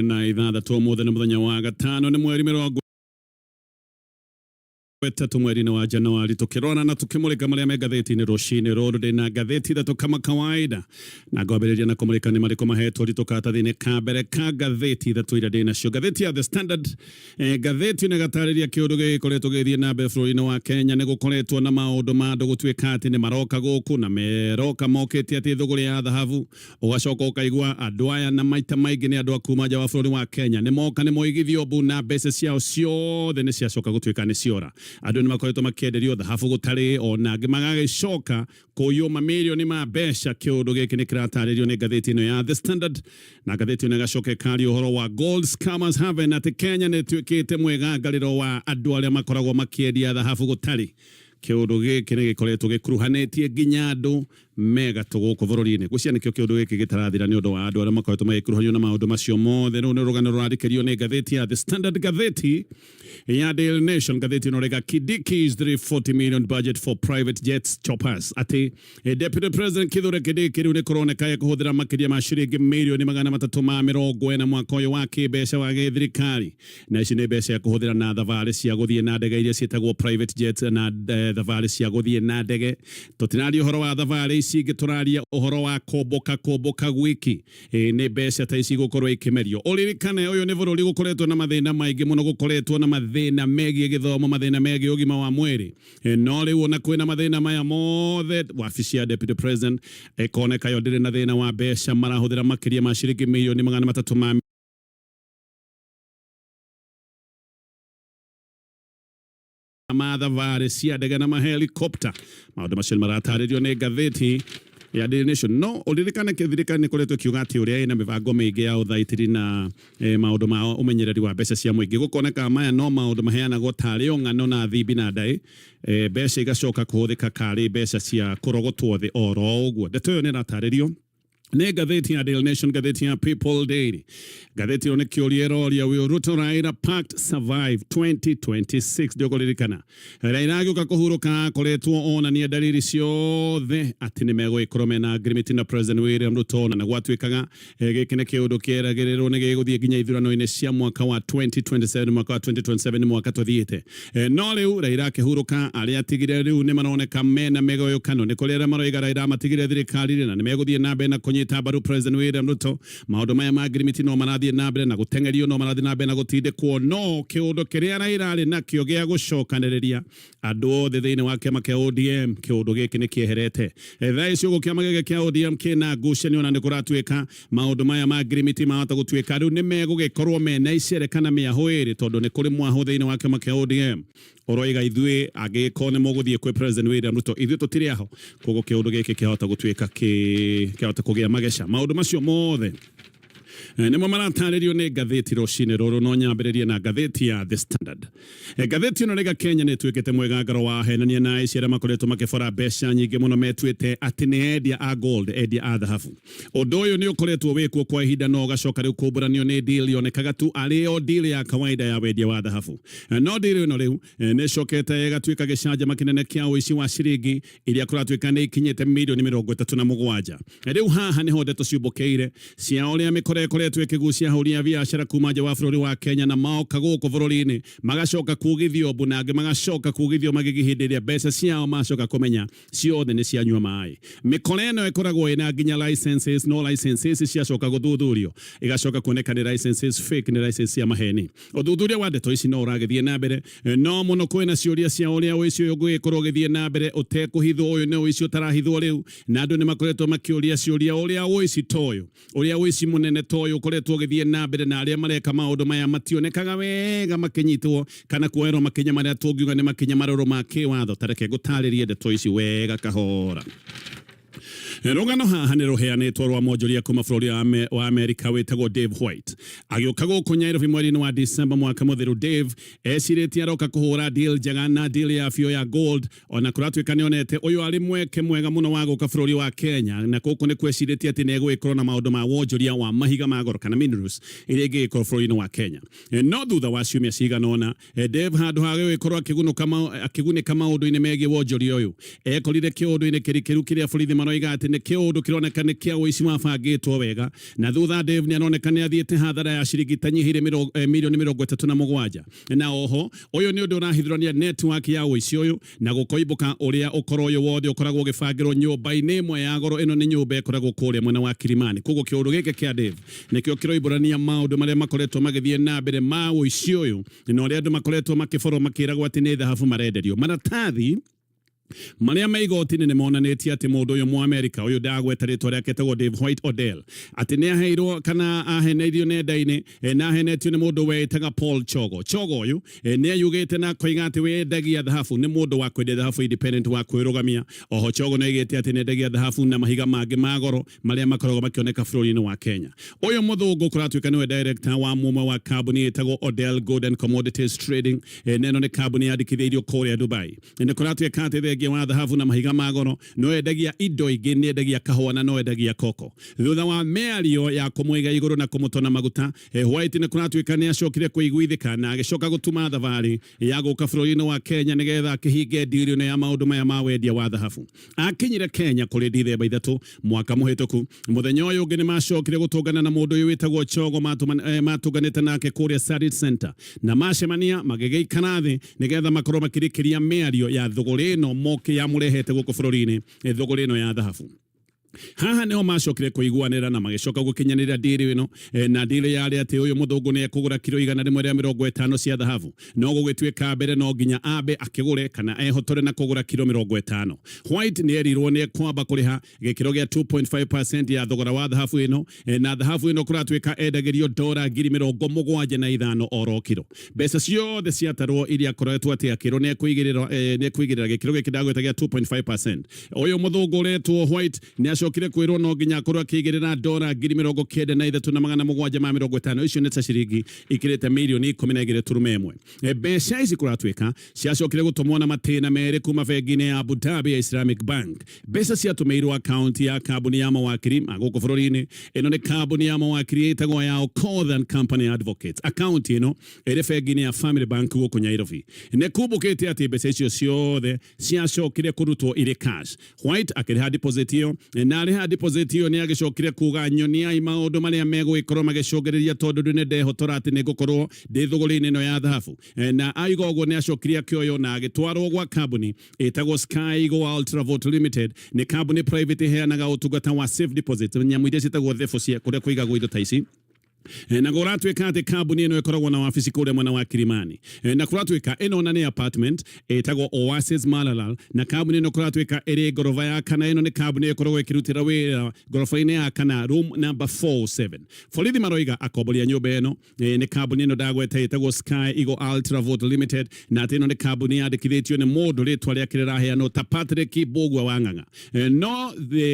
Na 6 ũmũthĩ nĩ mũthenya wa gatano, nĩ mweri 30 mweri-inĩ wa Januari, tukirora na tukimurika maria me ngathĩti-inĩ rũcinĩ rũrũ. Ndĩna ngathĩti ithatũ kama kawaida, na ngwambĩrĩria na kũmũrĩka nĩ marĩkũ mahetwo ritũ karatathi-inĩ ka mbere ka ngathĩti ithatũ iria ndĩnacio. Ngathĩti ya The Standard, ngathĩti ĩno ĩgatarĩria kĩũndũ gĩgĩkoretwo gĩgĩthiĩ na mbere bũrũri-inĩ wa Kenya. Nĩ gũkoretwo na maũndũ ma andũ gũtuĩka atĩ nĩ maroka gũkũ, na meroka mokĩte atĩ thũgũrĩ ya thahabu. Ũgacoka ũkaigua andũ aya, na maita maingĩ nĩ andũ a kuma nja wa bũrũri wa Kenya, nĩ moka, nĩ moigithio mbu, na mbeca ciao ciothe nĩ ciacoka gũtuĩka nĩ ciora. Andũ nĩ makoretwo makĩenderio thahabu gũtarĩ, ona angĩ magagĩcoka kũiywo mamirioni ma mbeca. Kĩũndũ gĩkĩ nĩ kĩratarĩrio nĩ ngathĩti ĩno ya The Standard, na ngathĩti ĩno ĩgacoka ĩkaria ũhoro wa Gold Scammers Haven, atĩ Kenya nĩ ĩtuĩkĩte mwĩgangarĩro wa andũ arĩa makoragwo makĩendia thahabu gũtarĩ. Kĩũndũ gĩkĩ nĩ gĩkoretwo gĩkuruhanĩtie nginya andũ megatũ gũkũ bũrũri-inĩ. Gwĩciria nĩkĩo kĩũndũ gĩkĩ gĩtarathira nĩ ũndũ wa andũ arĩa makoretwo magĩkuruhanio na maũndũ macio mothe. Rũu nĩ rũgano rũrandĩkĩrio nĩ ngathĩti ya The Standard. Ngathĩti ya Daily Nation, ngathĩti ĩno rĩga Kindiki's 340 million budget for private jets choppers, atĩ Deputy President Kithure Kindiki rĩu nĩ kũroneka ekũhũthĩra makĩria ma ciringi mirioni 340 mwaka ũyũ wa kĩmbeca wa gĩthirikari, na ici nĩ mbeca ekũhũthĩra na thabarĩ cia gũthiĩ na ndege iria ciĩtagwo private jets, na thabarĩ cia gũthiĩ na ndege. Tũtiraria ũhoro wa thabarĩ ici ingĩ, tũraria ũhoro wa kũmbũka kũmbũka gwiki. Nĩ mbeca ta ici gũkorwo ikĩmerio. Ũririkane ũyũ nĩ bũrũri gũkoretwo na mathĩna maingĩ mũno, gũkoretwo na mathĩna megiĩ gĩthomo, mathĩna megiĩ ũgima wa mwĩrĩ. No rĩu ona kwĩna mathĩna maya mothe, wabici ya Deputy President ĩkoneka yo ndĩrĩ na thĩna wa mbeca, marahũthĩra makĩria ma ciringi mirioni 300 ma mathabarĩ cia ndege na mahelikopta. Maũndũ macio nĩ maratarĩrio nĩ ngathĩti ya Daily Nation. No ũririkane thirikari nĩ ĩkoretwo ĩkiuga atĩ ũrĩa ĩna mĩbango mĩingĩ ya ũthaitĩri na maũndũ ma ũmenyereri wa mbeca cia mũingĩ. Gũkoneka maya no maũndũ maheanagwo tarĩ o ng'ano na thimbi na ndaĩ, mbeca igacoka kũhũthĩka karĩ mbeca cia kũrogotwo thĩ oro ũguo. Ndeto ĩyo nĩ ĩratarĩrio nĩ ngathĩti ya Daily Nation. Ngathĩti ya People Daily, ngathĩti ĩyo nĩ kĩũria ĩroria, "Will Ruto Raila Pact survive 2026?" Ndĩũkũririkana Raila agĩũka kũhurũka akoretwo onania dalili ciothe atĩ nĩ megũgĩkorwo mena agreement na President William Ruto, na gwatuĩkaga gĩkĩ nĩ kĩũndũ kĩeragĩrĩrwo nĩ gĩgũthiĩ nginya ithurano-inĩ cia mwaka wa 2027. Mwaka wa 2027 nĩ mwaka tũthiĩte. No rĩu Raila akĩhurũka, arĩa atigire rĩu nĩ maroneka mena mĩgayũkano. Nĩ kũrĩ arĩa maroiga Raila amatigire thirikari-rĩ na nĩ megũthiĩ na mbere na kũnyita mbaru President William Ruto. Maũndũ maya ma ngirimiti no marathiĩ na mbere na gũteng'erio, no marathiĩ na mbere na gũtindĩkwo, no kĩũndũ kĩrĩa Raila arĩ nakĩo gĩa gũcokanĩrĩria andũ othe thĩinĩ wa kĩama kĩa ODM, kĩũndũ gĩkĩ nĩ kĩeherete. Thaa ici ũguo kĩama gĩkĩ kĩa ODM kĩna ngucanio, na nĩ kũratuĩka maũndũ maya ma ngirimiti mahota gũtuĩka rĩu nĩ megũgĩkorwo mena icere kana mĩahũ ĩrĩ, tondũ nĩ kũrĩ mwahũ thĩinĩ wa kĩama kĩa ODM ũroiga ithuĩ angĩgĩkorwo nĩ mũgũthiĩ kwĩ President William Ruto, ithuĩ tũtirĩ aho. Koguo kĩũndũ gĩkĩ kĩahota gũtuĩka kĩahota kũgĩa mageca. Maũndũ macio mothe nĩmo maratarĩrio nĩ ngathĩti rũcinĩ rũrũ. No nyambĩrĩrie na ngathĩti ya The Standard. Ngathĩti ĩno rĩga Kenya nĩ ĩtuĩkĩte mwĩgangaro wa ahenania na aici arĩa makoretwo makĩbora mbeca nyingĩ mũno, metuĩte atĩ nĩ endia a gold, endia a thahabu. Ũndũ ũyũ nĩ ũkoretwo wĩkuo kwa ihinda, no ũgacoka rĩu kumbũranio nĩ deal yonekaga tu arĩ o deal ya kawaida ya wendia wa thahabu. No deal ĩno rĩu nĩ ĩcokete ĩgatuĩka gĩcanjama kĩnene kĩa ũici wa ciringi iria kũratuĩka nĩ ikinyĩte mirioni 37. Rĩu haha nĩho ndeto ciũmbũkĩire cia ũrĩa mĩkora ĩkoretwo ĩkĩgucia ahũri a biacara kuma nja wa bũrũri wa Kenya, na moka gũkũ bũrũri-inĩ magacoka kuugithio mbu, na angĩ magacoka kuugithio magigi hĩndĩ ĩrĩa mbeca ciao macoka kũmenya ciothe nĩ cianyua maĩ. Mĩkora ĩno ĩkoragwo ĩna nginya licenses, no licenses ciacoka gũthuthurio igacoka kuoneka nĩ licenses fake, nĩ license cia maheni. Ũthuthuria wa ndeto ici no ũragĩthiĩ na mbere, no mũno kwĩna ciũria cia ũrĩa ũici ũyũ ũngĩgĩkorwo ũgĩthiĩ na mbere ũtekũhithwo. Ũyũ nĩ ũici ũtarahithwo rĩu, na andũ nĩ makoretwo makĩũria ciũria ũrĩa ũici ta ũyũ, ũrĩa ũici mũnene ta ũyũ ũkoretwo ũgĩthiĩ na mbere, na arĩa mareka maũndũ maya mationekaga wega makĩnyitwo kana kuoerwo makinya marĩa tũngiuga nĩ makinya marũrũ ma kĩwatho. Ta reke ngũtarĩrie ndeto ici wega kahora. Rũgano haha nĩ rũheanĩtwo rwa mwonjoria kuma bũrũri wa Amerika wĩtagwo Dave White. Agĩũka gũkũ Nairobi mweri-inĩ wa December mwaka mũthiru, Dave ecirĩtie aroka kũhũra deal njega na deal ya biũ ya gold. Ona kũratuĩka nĩonete ũyũ arĩ mweke mwega mũno wa gũka bũrũri wa Kenya, na gũkũ nĩ kwecirĩtie atĩ nĩegũgĩkorwo na maũndũ ma wonjoria wa mahiga ma goro kana minerals iria ingĩgĩkorwo bũrũri-inĩ wa Kenya. No thutha wa ciumia cigana ũna, Dave handũ ha gũgĩkorwo akĩgunĩka maũndũ-inĩ megiĩ wonjoria ũyũ, ekorire kĩũndũ-inĩ kĩrikĩru kĩrĩa borithi maroiga atĩ nĩ nĩ kĩũndũ kĩroneka nĩ kĩa ũici wabangĩtwo wega, na thutha Dave nĩ aroneka nĩ athiĩte hathara ya ciringi itanyihĩire mirioni 37. Na oho ũyũ nĩ ũndũ ũrahithũrania network ya ũici ũyũ na gũkoimbũka ũrĩa ũkoro ũyũ wothe ũkoragwo ũgĩbangĩrwo nyũmba-inĩ ĩmwe ya goro. Ĩno nĩ nyũmba ĩkoragwo kũrĩa mwena wa Kilimani. Koguo kĩũndũ gĩkĩ kĩa Dave nĩkĩo kĩroimbũrania maũndũ marĩa makoretwo magĩthiĩ na mbere ma ũici ũyũ na ũrĩa andũ makoretwo makĩborwo makĩragwo atĩ nĩ thahabu marenderio. Maratathi marĩa me igoti-inĩ nĩ monanĩtie atĩ mũndũ ũyũ Mũamerika ũyũ ndagweta rĩtwa rĩake etagwo Dave White Odell atĩ nĩ aheirwo kana aheneirio nenda-inĩ na ahenetio nĩ mũndũ weĩtaga Paul Chogo. Chogo ũyũ nĩ ayugĩte na akoiga atĩ wendagia thahabu nĩ mũndũ wa kwendia thahabu independent wa kwĩrũgamia. Oho Chogo nĩ oigĩte atĩ nĩ endagia thahabu na mahiga mangĩ ma goro marĩa makoragwo makĩoneka bũrũri-inĩ wa Kenya. Ũyũ mũthũngũ kũratuĩka nĩwe director wa mũmwe wa kambuni ĩtagwo Odell Gold and Commodities Trading, na ĩno nĩ kambuni yandĩkithĩirio kũrĩa Dubai. Nĩ kũratuĩka atĩ thengia wa thahabu na mahiga ma goro no endagia indo ingĩ, nĩ endagia kahũa na no endagia koko. Thutha wa mĩario ya kũmũiga igũrũ na kũmũtona maguta, White nĩ kũratuĩka nĩ acokire kũiguithĩka na agĩcoka gũtuma thabarĩ ya gũka bũrũri-inĩ wa Kenya nĩgetha akĩhinge ndiri ĩno ya maũndũ maya ma wendia wa thahabu. Akinyire Kenya kũrĩ Dithemba 3 mwaka mũhĩtũku. Mũthenya ũyũ ũngĩ nĩ macokire gũtũngana na mũndũ ũyũ wĩtagwo Chogo matũnganĩte nake kũrĩa Sarit Center, na macemania magĩgĩikara thĩ nĩgetha makorwo makĩrĩkĩria mĩario ya thũgũrĩ ĩno moke yamũrehete gũkũ bũrũri-inĩ, thũgũrĩ ĩno ya thahabu. Haha niho macokire kũiguanĩra na magĩcoka gũkinyanĩria ndiri ĩno, na ndiri yarĩ atĩ ũyũ mũthũngũ nĩ ekũgũra kiro 150 cia thahabu, no gũgĩtuĩka mbere no nginya ambe akĩgũre kana ehotore na kũgũra kiro 50. White nĩ erirwo nĩ ekwamba kũrĩha gĩkĩro gĩa 2.5% ya thogora wa thahabu ĩno, na thahabu ĩno kũratuĩka endagĩrio dora 75,000 oro kiro. Mbeca ciothe ciatarwo iria akoretwo atĩ akĩrwo nĩ ekũigĩrĩra gĩkĩro gĩkĩ ndagweta gĩa 2.5%. Ũyũ mũthũngũ ũretwo White nĩ acokire kwĩrwo no nginya akorwo akĩigĩrĩra dora 93,750, icio nĩ ta ciringi ikĩrĩte mirioni 12.1. Mbeca ici kũratuĩka ciacokire gũtũmwo na matĩna merĩ kuma bengi-inĩ ya Abu Dhabi ya Islamic Bank. Mbeca ciatũmĩirwo akaunti ya kambuni ya mawakiri ma gũkũ bũrũri-inĩ. Ĩno nĩ kambuni ya mawakiri ĩtagwo ya Okoth and Company Advocates. Akaunti ĩno ĩrĩ bengi-inĩ ya Family Bank gũkũ Nairobi. Nĩ kumbũkĩte atĩ mbeca icio ciothe ciacokire kũrutwo irĩ cash. White akĩrĩha deposit ĩyo, na arĩha deposit ĩyo nĩ agĩcokire kuga nyoniai maũndũ marĩa megũgĩkorwo magĩcũngĩrĩria tondũ ndĩ ndehotora atĩ nĩ ngũkorwo ndĩ thũgũrĩ-inĩ ĩno ya thahabu. Na aiga ũguo nĩ acokire akĩoywo na agĩtwarwo gwa kambuni ĩtagwo Sky Eagle Ultra Vault Limited. Nĩ kambuni private ĩheanaga ũtungata wa safe deposit, nyamũ iria ciĩtagwo thebũ cia kũrĩa kũigagwo indo ta ici. Na kũratuĩka atĩ kambuni ĩno ĩkoragwo na wabici kũrĩa mwena wa Kilimani, na kũratuĩka ĩno na nĩ apartment ĩtagwo Oasis Maralal, na kambuni ĩno kũratuĩka ĩrĩ ngoroba ya kana. Ĩno nĩ kambuni ĩkoragwo ĩkĩrutĩra wĩra ngoroba-inĩ ya kana, room number 47. Borithi maroiga akombori a nyũmba ĩno nĩ kambuni ĩno ndagweta ĩtagwo Sky Eagle Ultra Vault Limited, na atĩ ĩno nĩ kambuni yandĩkithĩtio nĩ mũndũ rĩtwa rĩake rĩraheanwo ta Patrick Mbũgua wa Ng'ang'a. No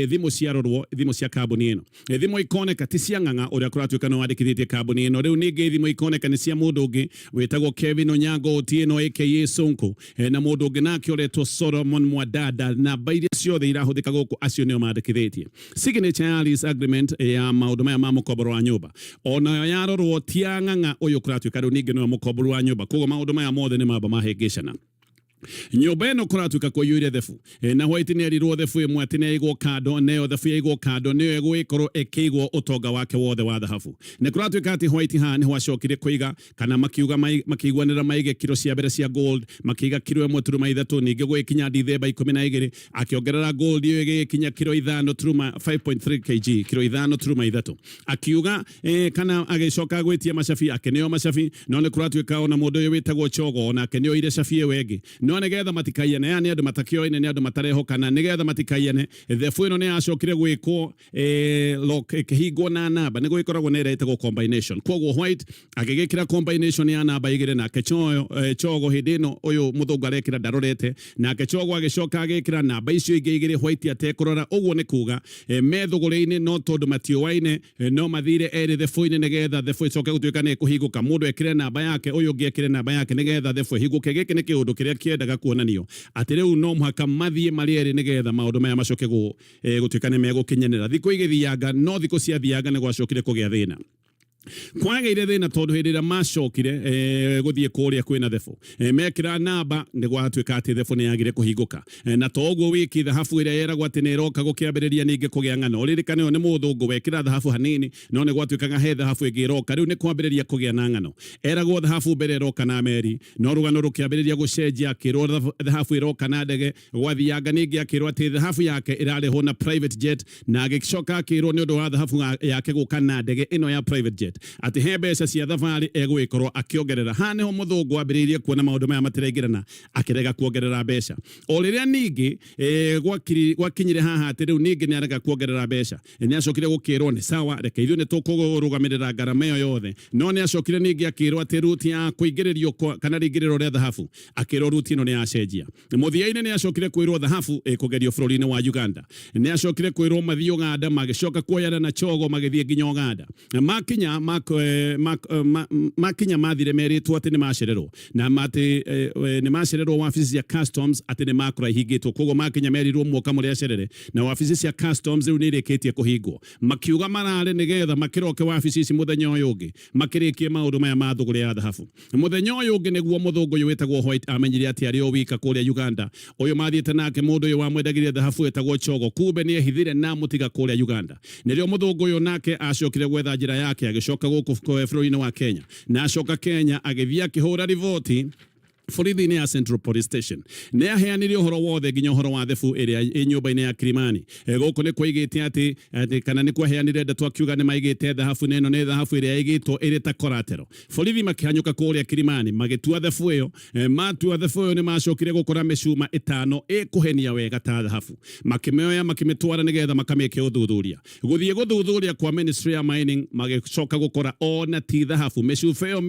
thimũ ciarorwo, thimũ cia kambuni ĩno, thimũ ikoneka ti cia Ng'ang'a ũrĩa kũratuĩka nĩ wandĩkithĩtie kambuni ĩno. Rĩu ningĩ thimũ ikoneka nĩ cia mũndũ ũngĩ wĩtagwo Kevin Onyango Otieno aka Sonko, na mũndũ ũngĩ nake ũretwo Solomon Mwadada. Namba iria ciothe irahũthĩka gũkũ acio nĩo mandĩkithĩtie. Signature ya lease agreement ya maũndũ maya ma mũkomboro wa nyũmba onayo yarorwo ti ya Ng'ang'a ũyũ kũratuĩka rĩu ningĩ nĩwe mũkomboro wa nyũmba. Koguo maũndũ maya mothe nĩ mamba mahĩngĩcana. Nyũmba ĩno kũratuĩka kũiyũire thebu, na White nĩ erirwo thebu ĩmwe atĩ nĩ yaigwo kando, nayo thebu yaigwo kando nĩyo ĩgũgĩkorwo ĩkĩigwo ũtonga wake wothe wa thahabu. Nĩ kũratuĩka atĩ White haha nĩho acokire kũiga kana makiuga makĩiguanĩra maige kiro cia mbere cia gold, makĩiga kiro 1.3. Ningĩ gũgĩkinya Dithemba 12 akĩongerera gold ĩyo ĩgĩkinya kiro ithano turuma 5.3 kg, kiro 5.3. Akiuga kana agĩcoka gwĩtia macabi, akĩneo macabi, no nĩ kũratuĩka ona mũndũ ũyũ wĩtagwo Chogo onake nĩ oire cabi ĩyo ĩngĩ, no nĩgetha matikaiyane. Aya nĩ andũ matakĩoine, nĩ andũ matarehokana. Nĩgetha matikaiyane, thebu ĩno nĩ yacokire gwĩkwo lock, ĩkĩhingwo na namba. Nĩ gũgĩkoragwo na ĩrĩa ĩtagwo combination. Koguo White agĩgĩkĩra combination ya namba igĩrĩ, nake Chogo hĩndĩ ĩno ũyũ mũthũngũ arekĩra ndarorete, nake Chogo agĩcoka agĩkĩra namba icio ingĩ igĩrĩ White atekũrora. Ũguo nĩ kuga me thũgũrĩ-inĩ, no tondũ matiũaine no mathire erĩ thebũ-inĩ nĩgetha thebũ ĩcoke gũtuĩka nĩ ĩkũhingũka. Mũndũ ekĩre namba yake, ũyũ ũngĩ ekĩre namba yake nĩgetha thebũ ĩhingũke. Gĩkĩ nĩ kĩũndũ kĩrĩa kĩendaga kuonanio atĩ rĩu no mũhaka mathiĩ marĩ erĩ nĩgetha maũndũ maya macoke gũtuĩka nĩ megũkinyanĩra. Thikũ igĩthianga, no thikũ ciathianga nĩ gwacokire kũgĩa thĩna. Kwagĩire thĩna tondũ hĩndĩ ĩrĩa macokire gũthiĩ kũrĩa kwĩna thebũ, mekĩra namba nĩ gwatuĩka atĩ thebũ nĩ yagire kũhingũka. Na to ũguo wiki, thahabu ĩrĩa yeragwo atĩ nĩ ĩroka gũkĩambĩrĩria ningĩ kũgĩa ng'ano. Ũririkane ũyũ nĩ mũthũngũ wekĩra thahabu hanini, no nĩ gwatuĩkaga he thahabu ĩngĩ ĩroka. Rĩu nĩ kwambĩrĩria kũgĩa na ng'ano. Eragwo thahabu mbere ĩroka na meri, no rũgano rũkĩambĩrĩria gũcenjia akĩrwo thahabu ĩroka na ndege. Gwathianga ningĩ akĩrwo atĩ thahabu yake ĩrarehwo na private jet, na agĩcoka akĩrwo nĩ ũndũ wa thahabu yake gũka na ndege ĩno ya private jet atĩ he mbeca cia thabarĩ egũgĩkorwo akĩongerera. Haha nĩho mũthũngũ ambĩrĩirie kuona maũndũ maya matiraingĩrana, akĩrega kuongerera mbeca. O rĩrĩa ningĩ gwakinyire haha atĩ rĩu ningĩ nĩ arega kuongerera mbeca, nĩ acokire gũkĩrwo nĩ sawa, reke ithuĩ nĩ tũkũrũgamĩrĩra ngarama ĩyo yothe. No nĩ acokire ningĩ akĩrwo atĩ ruti ya kũingĩrĩrio kana rĩingĩrĩro rĩa thahabu, akĩrwo ruti ĩno nĩ yacenjia. Mũthia-inĩ nĩ acokire kwĩrwo thahabu ĩkũgerio bũrũri-inĩ wa Uganda. Nĩ acokire kwĩrwo mathiĩ Uganda, magĩcoka kuoyana na Chogo magĩthiĩ nginya Uganda. Makinya makinya mathire merĩtwo atĩ nĩ macererwo, na atĩ nĩ macererwo wabici cia customs atĩ nĩ makora ihingĩtwo. Koguo makinya merirwo muoka mũrĩ acerere, na wabici cia customs rĩu nĩ irĩkĩtie kũhingwo. Makiuga marare nĩgetha makĩroke wabici ici mũthenya ũyũ ũngĩ makĩrĩkie maũndũ maya ma thũgũrĩ ya thahabu. Mũthenya ũyũ ũngĩ nĩguo mũthũngũ ũyũ wĩtagwo White amenyire atĩ arĩ o wika kũrĩa Uganda. Ũyũ mathiĩte nake mũndũ ũyũ wamwendagĩria thahabu wĩtagwo Chogo kumbe nĩ ehithire na amũtiga kũrĩa Uganda. Nĩrĩo mũthũngũ ũyũ nake acokire gwetha njĩra yake agĩcoka gũkũ bũrũri-inĩ wa Kenya. Na acoka Kenya agĩthiĩ akĩhũra riboti borithi-inĩ ya Central Police Station. Nĩ aheanire ũhoro wothe nginya ũhoro wa thebu ĩrĩa ĩ nyũmba-inĩ ya Kilimani. Gũkũ nĩ kwaigĩte atĩ kana nĩ kwaheanire ndeto akiuga nĩ maigĩte thahabu na ĩno nĩ thahabu ĩrĩa ĩigĩtwo ĩrĩ ta collateral. Borithi makĩhanyũka kũrĩa Kilimani magĩtua thebu ĩyo. Matua thebu ĩyo nĩ macokire gũkora mĩcuma ĩtano ĩkũhenia wega ta thahabu. Makĩmĩoya makĩmĩtwara nĩgetha makamĩke ũthuthuria. Gũthiĩ gũthuthuria kwa Ministry ya Mining magĩcoka gũkora ona ti thahabu. Mĩcuba ĩyo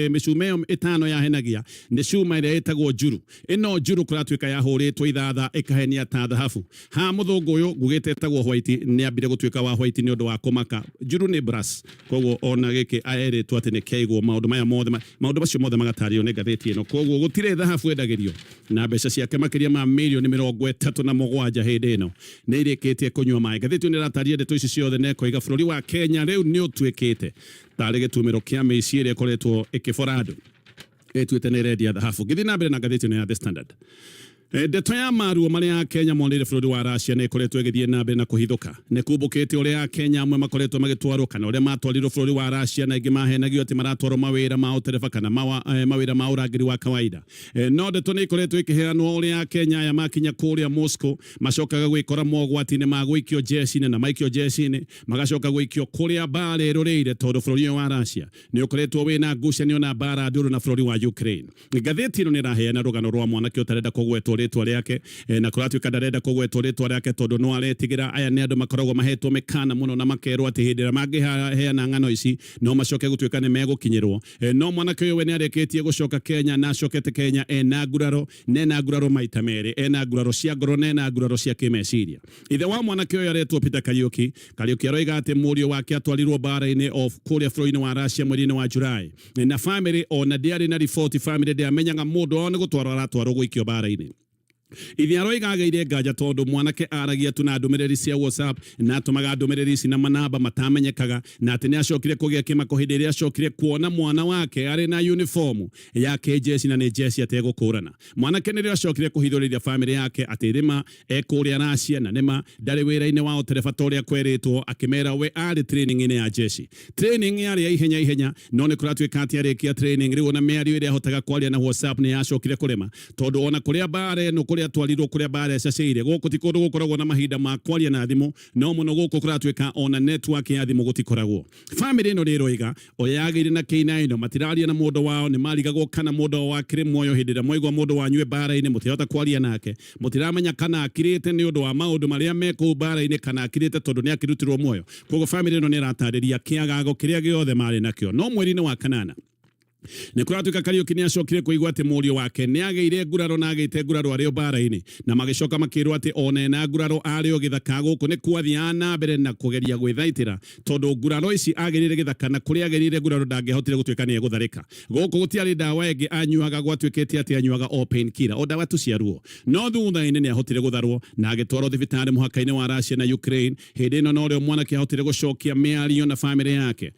mĩcuma ĩyo ĩtano yahenagia nĩ cuma ĩrĩa ĩtagwo njuru. Ĩno njuru kũratuĩka yahũrĩtwo ithatha ĩkahenia ta thahabu. Haha mũthũngũ ũyũ ngugĩte etagwo White nĩ ambire gũtuĩka wa White nĩ ũndũ wa kũmaka. Njuru nĩ brass. Koguo ona gĩkĩ erĩtwo atĩ nĩ kĩaigwo maũndũ maya mothe maũndũ macio mothe magatarĩrio nĩ ngathĩti ĩno. Koguo gũtirĩ thahabu endagĩrio na mbeca ciake makĩria ma mirioni 37 hĩndĩ ĩno nĩ irĩkĩtie kũnyua maĩ. Ngathĩti ĩno nĩ ĩrataria ndeto ici ciothe na ĩkoiga bũrũri wa Kenya rĩu nĩ ũtuĩkĩte tarĩ gĩtumĩro kĩa mĩici ĩrĩa ĩkoretwo ĩkĩbora andũ ĩtuĩte nĩ ĩrendia thahabu. Ngĩthiĩ na mbere na ngathĩti ĩno ya The Standard. Ndeto ya maruo marĩa Akenya monire bũrũri wa Russia nĩ ĩkoretwo ĩgĩthiĩ na mbere na kũhithũka. Nĩ kumbũkĩte ũrĩa Akenya amwe makoretwo magĩtwarwo kana ũrĩa matwarirwo bũrũri wa Russia na aingĩ mahenagio atĩ maratwarwo mawĩra ma ũtereba kana mawĩra ma ũrangĩri wa kawaida. No ndeto nĩ ikoretwo ĩkĩheanwo ũrĩa Akenya aya makinya kũrĩa Moscow macokaga gwĩkora mogwati-inĩ ma gũikio jeshi-inĩ na maikio jeshi-inĩ magacoka gũikio kũrĩa mbara ĩrũrĩire tondũ bũrũri ũyũ wa Russia nĩ ũkoretwo wĩna ngucanio na mbara ndũrũ na bũrũri wa Ukraine. Ngathĩti ĩno nĩ ĩraheana rũgano rwa mwanake ũtarenda kũgwetwo rĩtwa rĩake, na kũratuĩka ndarenda kũgwetwo rĩtwa rĩake tondũ no aretigĩra. Aya nĩ andũ makoragwo mahetwo mĩkana mũno na makerwo atĩ hĩndĩ ĩrĩa mangĩheana ng'ano ici no macoke gũtuĩka nĩ megũkinyĩrwo. No mwanake ũyũ we nĩ arĩkĩtie gũcoka Kenya na acokete Kenya ena nguraro, na ena nguraro maita merĩ, ena nguraro cia ngoro na ena nguraro cia kĩmeciria. Ithe wa mwanake ũyũ aretwo Peter Kariuki. Kariuki aroiga atĩ mũriũ wake atwarirwo mbara-inĩ o kũrĩa bũrũri-inĩ wa Russia mweri-inĩ wa July. Na famĩlĩ ona ndĩarĩ na riboti, famĩlĩ ndĩamenyaga mũndũ wao nĩ gũtwarwo aratwarwo gũikio mbara-inĩ. Ithe aroiga agĩire nganja tondũ mwanake aragia tu na ndũmĩrĩri cia WhatsApp na atũmaga ndũmĩrĩri ici na manamba matamenyekaga, na atĩ nĩ acokire kũgĩa kĩmako hĩndĩ ĩrĩa acokire kuona mwana wake arĩ na uniform ya kĩnjeci na nĩ njeci ategũkũrana. Mwanake nĩrĩo acokire kũhithũrĩria famĩlĩ yake atĩ rĩma e kũrĩa Russia na nĩma ndarĩ wĩra-inĩ wa ũtereba ta ũrĩa kwerĩtwo, akĩmera we arĩ training-inĩ ya jeshi. Training yarĩ ya ihenya ihenya, no nĩ kũratuĩka atĩ arĩkia training rĩu ona mĩario ĩrĩa ahotaga kwaria na WhatsApp nĩ yacokire kũrema, tondũ ona kũrĩa mbara ĩno kũrĩa atwarirwo kũrĩa mbara ĩcacĩire gũkũ ti kũndũ gũkoragwo na mahinda ma kwaria na thimũ, no mũno gũkũ kũratuĩka ona network ya thimũ gũtikoragwo. Famĩlĩ ĩno nĩ ĩroiga o yagĩire na kĩinaino, matiraria na mũndũ wao, nĩ marigagwo kana mũndũ wao akĩrĩ muoyo. Hĩndĩ ĩrĩa mwaigua mũndũ wanyu e mbara-inĩ mũtirahota kwaria nake, mũtiramenya kana akirĩte nĩ ũndũ wa maũndũ marĩa me kũu mbara-inĩ kana akirĩte tondũ nĩ akĩrutirwo muoyo. Koguo famĩlĩ ĩno nĩ ĩratarĩria kĩagago kĩrĩa gĩothe marĩ nakĩo. No mweri-inĩ wa kanana Nĩ kũratuĩka Kariũki nĩ acokire kũigua atĩ mũriũ wake nĩ agĩire nguraro na agĩte nguraro arĩ o mbara-inĩ, na magĩcoka makĩrwo atĩ ona ena nguraro arĩ o gĩthaka gũkũ nĩ kwathiaga na mbere na kũgeria gwĩthaitĩra tondũ nguraro ici agĩrĩire gĩthaka na kũrĩa agĩrĩire nguraro ndangĩahotire gũtuĩka nĩ egũtharĩka. Gũkũ gũtiarĩ ndawa ĩngĩ anyuaga, gwatuĩkĩte atĩ anyuaga o pain killer, o ndawa tu cia ruo. No thutha-inĩ nĩ ahotire gũtharwo na agĩtwarwo thibitarĩ mũhaka-inĩ wa Russia na Ukraine. Hĩndĩ ĩno norĩo mwanake ahotire gũcokia mĩario na famĩlĩ yake.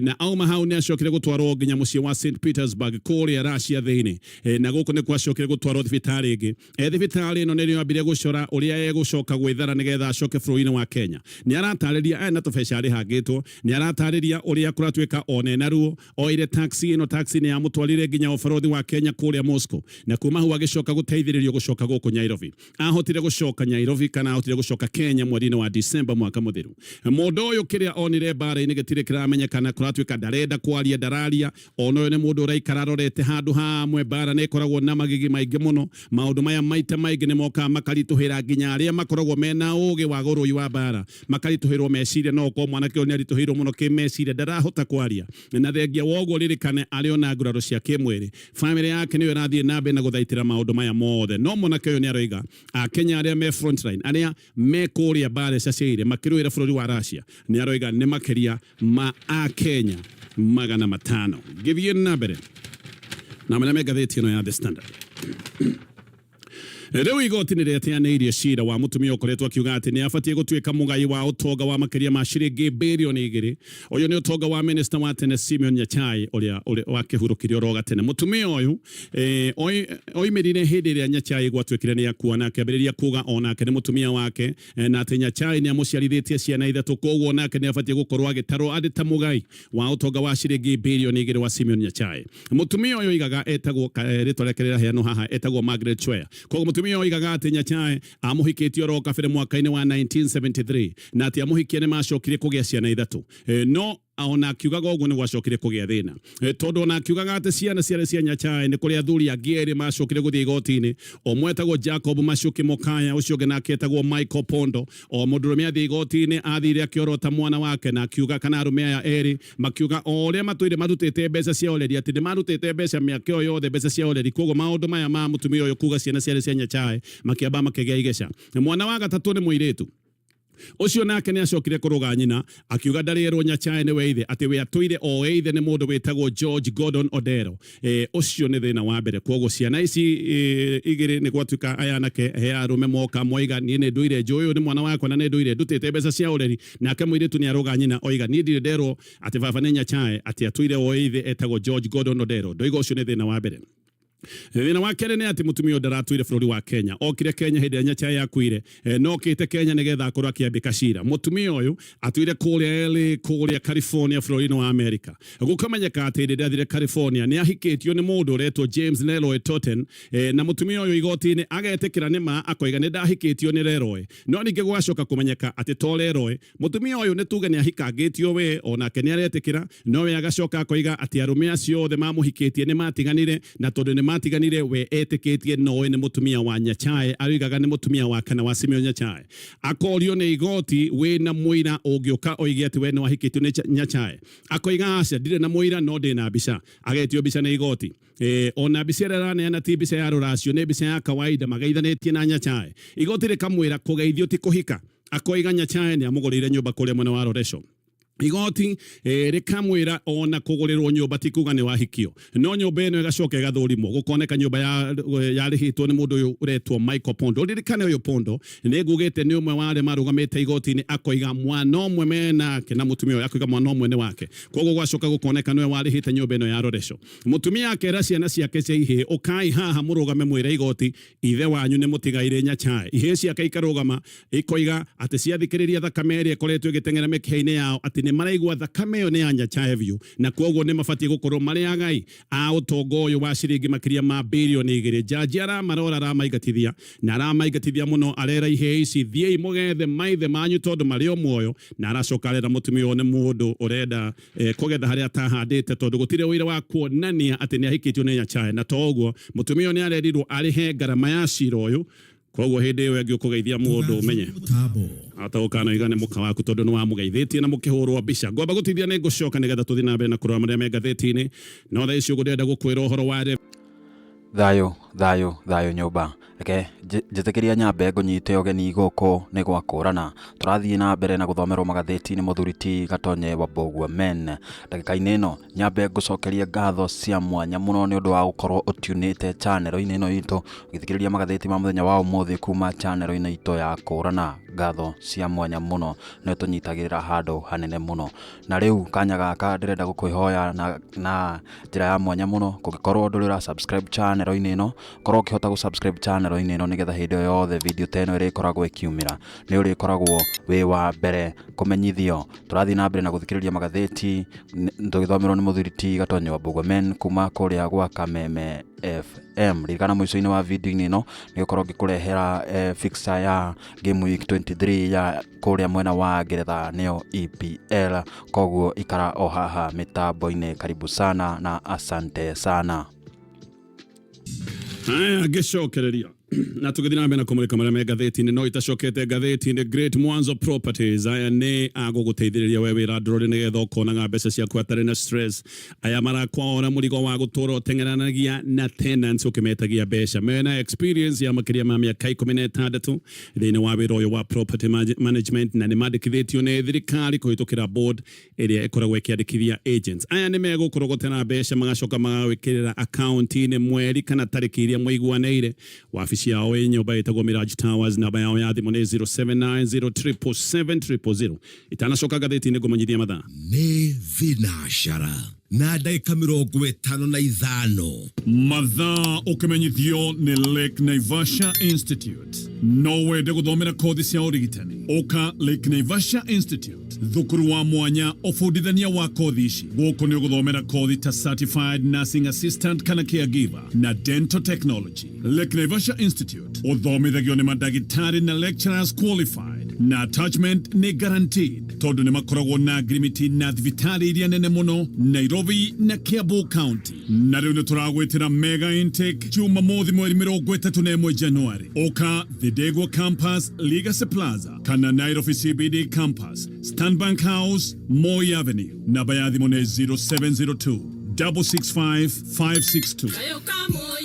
Na auma hau nĩ acokire gũtwarwo nginya mũciĩ wa St Petersburg kũrĩa Russia thĩinĩ. Na gũkũ nĩkuo acokire gũtwarwo thibitarĩ ĩngĩ. E thibitarĩ ĩno nĩrĩo ambire gũcora ũrĩa egũcoka gwĩthara nĩgetha acoke bũrũri-inĩ wa Kenya. Nĩ aratarĩria ena tũbeca arĩhangĩtwo, nĩ aratarĩria ũrĩa kũratuĩka ona ena ruo. Oire taxi ĩno, taxi nĩ yamũtwarire nginya ũbarũthi wa Kenya kũrĩa Moscow, na kuma hau agĩcoka gũteithĩrĩrio gũcoka gũkũ Nyairobi. Ahotire gũcoka Nyairobi kana ahotire gũcoka Kenya mweri-inĩ wa December mwaka mũthiru. Mũndũ ũyũ kĩrĩa onire mbara-inĩ gĩtirĩ kĩramenyekana, kũratuĩka ndarenda kwaria, ndararia. Ona ũyũ nĩ mũndũ ũraikara arorete handũ hamwe. Mbara nĩ ĩkoragwo na magigi maingĩ mũno. Maũndũ maya maita maingĩ nĩ mokaga makaritũhĩra nginya arĩa makoragwo mena ũgĩ wa ũrũi wa mbara, makaritũhĩrwo meciria. No ũkorwo mwanake ũyũ nĩ aritũhĩirwo mũno kĩmeciria, ndarahota kwaria. Na thengia wa ũguo ririkane arĩ ona nguraro cia kĩmwĩrĩ. Famĩlĩ yake nĩyo ĩrathiĩ na mbere na gũthaitĩra maũndũ maya mothe. No mwanake ũyũ nĩ aroiga Akenya arĩa me frontline, arĩa me kũrĩa mbara icacĩire makĩrũĩra bũrũri wa Russia, nĩ aroiga nĩ makĩria ma Akenya 500. Ngĩthiĩ na mbere na marĩa me ngathĩti ĩno ya The Standard. Rĩu igoti nĩ rĩateanĩirie cira wa mũtumia ũkoretwo akiuga atĩ nĩ abatiĩ gũtuĩka mũgai wa ũtonga wa makĩria ma ciringi bĩrioni 2. Ũyũ nĩ ũtonga wa minista wa tene Simeon Nyachae ũrĩa wakĩhurũkire oro gatene. Mũtumia ũyũ oimĩrire hĩndĩ ĩrĩa Nyachae gwatuĩkire nĩ akua na akĩambĩrĩria kuga onake nĩ mũtumia wake na atĩ Nyachae nĩ amũciarithĩtie ciana ithatũ, koguo onake nĩ abatiĩ gũkorwo agĩtarwo arĩ ta mũgai wa ũtonga wa ciringi bĩrioni 2 wa Simeon Nyachae. Mũtumia ũyũ oigaga etagwo, rĩtwa rĩake rĩraheanwo haha, etagwo Margaret Chwea. Koguo mũtumia ũyũ oigaga atĩ Nyachae amũhikĩtie oro kabere mwaka-inĩ wa 1973 na atĩ amũhikia nĩ macokire kũgĩa ciana ithatũ. No ona akiugaga ũguo nĩ gwacokire kũgĩa thĩna, tondũ ona akiugaga atĩ ciana ciarĩ cia Nyachae nĩ kũrĩ athuri angĩ erĩ macokire gũthiĩ igoti-inĩ. Ũmwe etagwo Jacob Machuki Mokaya, ũcio ũngĩ nake etagwo Michael Pondo. O mũndũrũme athiĩ igoti-inĩ athire akĩorota mwana wake na akiuga, kana arũme aya erĩ makiuga o ũrĩa matũire marutĩte mbeca cia ũreri, atĩ nĩ marutĩte mbeca mĩaka ĩyo yothe, mbeca cia ũreri. Koguo maũndũ maya ma mũtumia ũyũ kuga ciana ciarĩ cia Nyachae makĩamba makĩgĩa igeca. Mwana wa gatatũ nĩ mũirĩtu ũcio nake nĩ acokire kũrũga nyina akiuga ndarĩ erwo Nyachae nĩwe ithe, atĩ we atũire o ithe nĩ mũndũ wĩtagwo George Gordon Odero. Ũcio nĩ thĩna wa mbere. Koguo ciana ici igĩrĩ nĩ gwatuĩka aya anake he arũme moka moiga niĩ nĩ ndũire njũĩ ũyũ nĩ mwana wakwa na nĩ ndũire ndutĩte mbeca cia ũreri. Nake mũirĩtu nĩ arũga nyina oiga niĩ ndirĩ nderwo atĩ baba nĩ Nyachae, atĩ atũire o ithe etagwo George Gordon Odero. Ndoiga ũcio nĩ thĩna wa mbere. Thĩna wa kerĩ nĩ atĩ mũtumia ũyũ ndaratũire bũrũri wa Kenya. Okire Kenya hĩndĩ ĩrĩa Nyachae akuire, no okĩte Kenya nĩgetha akorwo akĩambĩka cira. Mũtumia ũyũ atũire kũrĩa LA, kũrĩa California bũrũri-inĩ wa Amerika. Gũkamenyeka atĩ hĩndĩ ĩrĩa athire California nĩ ahikĩtio nĩ mũndũ ũretwo James Leroy Totten, na mũtumia ũyũ igoti-inĩ agetĩkĩra nĩ ma, akoiga nĩ ndahikĩtio nĩ Leroy. No ningĩ gũgacoka kũmenyeka atĩ to Leroy, mũtumia ũyũ nĩ tuge nĩ ahikangĩtio we onake nĩ aretĩkĩra, no we agacoka akoiga atĩ arũme acio othe mamũhikĩtie nĩ matiganire, na tondũ nĩ matiganire we etĩkĩtie nowe nĩ mũtumia wa Nyachae, aroigaga nĩ mũtumia wa kana wa Simeon Nyachae. Akorio nĩ igoti wĩna mũira ũngĩũka oige atĩ we nĩ wahikĩtio nĩ Nyachae, akoiga aca ndirĩ na mũira no ndĩna mbica. Agetio mbica nĩ igoti. Ona mbica ĩrĩa araneana ti mbica ya rũracio, nĩ mbica ya kawaida mageithanĩtie na Nyachae. Igoti rĩkamwĩra kũgeithio ti kũhika. Akoiga Nyachae nĩ amũgũrĩire nyũmba kũrĩa mwena wa Loresho. Igoti rĩkamwĩra ona kũgũrĩrwo nyũmba ti kuga nĩ wahikio, no nyũmba ĩno ĩgacoka ĩgathũrimwo, gũkoneka nyũmba yarĩhĩtwo nĩ mũndũ ũyũ ũretwo Michael Pondo. Ũririkane ũyũ Pondo nĩ ngugĩte nĩ ũmwe wa arĩa marũgamĩte igoti-inĩ, akoiga mwana ũmwe menake na mũtumia ũyũ, akoiga mwana ũmwe nĩ wake. Koguo gwacoka gũkoneka nĩwe warĩhĩte nyũmba ĩno ya Loresho. Mũtumia akera ciana ciake cia ihĩĩ, ũkai haha mũrũgame mwĩre igoti ithe wanyu nĩ mũtigairĩ Nyachae. Ihĩĩ ciake ikarũgama ikoiga atĩ ciathikĩrĩria thakame ĩrĩa ĩkoretwo ĩgĩteng'era mĩkiha-inĩ yao atĩ nĩ maraigua thakame ĩyo nĩ ya Nyachae biũ, na kwoguo nĩ mabatiĩ gũkorwo marĩ agai a ũtonga ũyũ wa ciringi makĩria ma bĩrioni 2. Jaji aramarora aramaingatithia, na aramaingatithia mũno, arera ihĩĩ ici thiĩi mũgethe maithe manyu tondũ marĩ o muoyo, na aracoka arera mũtumia ũyũ nĩ mũndũ ũrenda kũgetha harĩa atahandĩte tondũ gũtirĩ ũira wa kuonania atĩ nĩ ahikĩtio nĩ Nyachae. Na to ũguo, mũtumia ũyũ nĩ arerirwo arĩhe ngarama ya cira ũyũ. Koguo hĩndĩ ĩyo ĩngĩ ũkũgeithia mũndũ ũmenye Mũtambo. Atagũkanoiga nĩ mũka waku tondũ nĩ wamũgeithĩtie na mũkĩhũrwo mbica. Ngwamba gũtithia nĩ ngũcoka nĩgetha tũthiĩ na mbere na kũrora marĩa me ngathĩti-inĩ. No thaa ici ũguo ndĩrenda gũkwĩra ũhoro wa Thayũ thayũ thayũ nyũmba, reke njĩtĩkĩria nyambe ngũnyite ũgeni gũkũ nĩ gwa kũrana. Tũrathiĩ na mbere na gũthomerwo magathĩti nĩ mũthuri ti Gatonye wa Mbũgua Men. Ndagĩka-inĩ ĩno nyambe ngũcokerie ngatho cia mwanya mũno nĩ ũndũ wa gũkorwo ũtiunĩte channel-inĩ ĩno itũ, ũgĩthikĩrĩria magathĩti ma mũthenya wa ũmũthĩ kuma channel-inĩ itũ ya kũrana. Ngatho cia mwanya mũno nĩ ũtũnyitagĩrĩra handũ hanene mũno. Na rĩu kanya gaka ndĩrenda gũkwĩhoya na njĩra ya mwanya mũno, kũngĩkorwo ndũrĩ ũra subscribe channel-inĩ ĩno, korwo ũkĩhota gũ subscribe channel-inĩ ĩno nĩgetha hĩndĩ o yothe video ta ĩno ĩrĩkoragwo ĩkiumĩra, nĩ ũrĩkoragwo wĩ wa mbere kũmenyithio. Tũrathiĩ na mbere na gũthikĩrĩria magathĩti tũgĩthomerwo nĩ mũthuri ti Gatonye wa Mbũgua Men kuma kũrĩa gwa Kameme FM. Ririkana mũico-inĩ wa video-inĩ ĩno nĩ gũkorwo ngĩkũrehera fixture ya game week 23 ya kũrĩa mwena wa Ngeretha nĩyo EPL. Koguo ikara o haha mĩtambo-inĩ. Karibu sana na asante sana. Haya, ngĩcokereria na tũgĩthiĩ na mbere na kũmũrĩka marĩa me ngathĩti-inĩ no itacokete ngathĩti-inĩ. Great Mwanzo Properties, aya nĩ agũgũteithĩrĩria we wĩra ndũrũrĩ nĩgetha ũkonaga mbeca ciaku hatarĩ na stress. Aya marakwaora mũrigo wa gũtũra ũteng'eranagia na tenants ũkĩmetagia mbeca. Mena experience ya makĩria ma mĩaka 16 thĩinĩ wa wĩra ũyũ wa property management, na nĩ mandĩkithĩtio nĩ thirikari kũhĩtũkĩra board ĩrĩa ĩkoragwo ĩkĩandĩkithia agents. Aya nĩ megũkũrogotera mbeca magacoka magagwĩkĩrĩra akaunti-inĩ mweri kana tarĩki iria mwaiguanĩire. Wabici yao ĩ nyũmba ĩtagwo Mirage Towers. Namba yao ya thimũ nĩ 0790777000. Itanacoka ngathĩti-inĩ ngũmenyithia mathaa. Nĩ thinacara na ndagĩka 55. Mathaa ũkĩmenyithio nĩ Lake Naivasha Institute. No wende gũthomera kothi cia ũrigitani, ũka Lake Naivasha Institute, thukuru wa mwanya ũbundithania wa kothi ici. Gũkũ nĩ ũgũthomera kothi ta certified nursing assistant kana caregiver na dental technology. Lake Naivasha Institute ũthomithagio nĩ mandagĩtarĩ na lecturers qualified, na attachment nĩ guaranteed tondũ nĩ makoragwo na ngirimiti na thibitarĩ iria nene mũno Nairobi na Kiambu County. Na rĩu nĩ tũragwĩtĩra mega intake Jumamothi mweri 31 Januari. Ũka Thidegwa Campus, Legacy Plaza, kana Nairobi CBD Campus, Stanbank House, Moi Avenue. Namba ya thimũ nĩ 0702 665 562.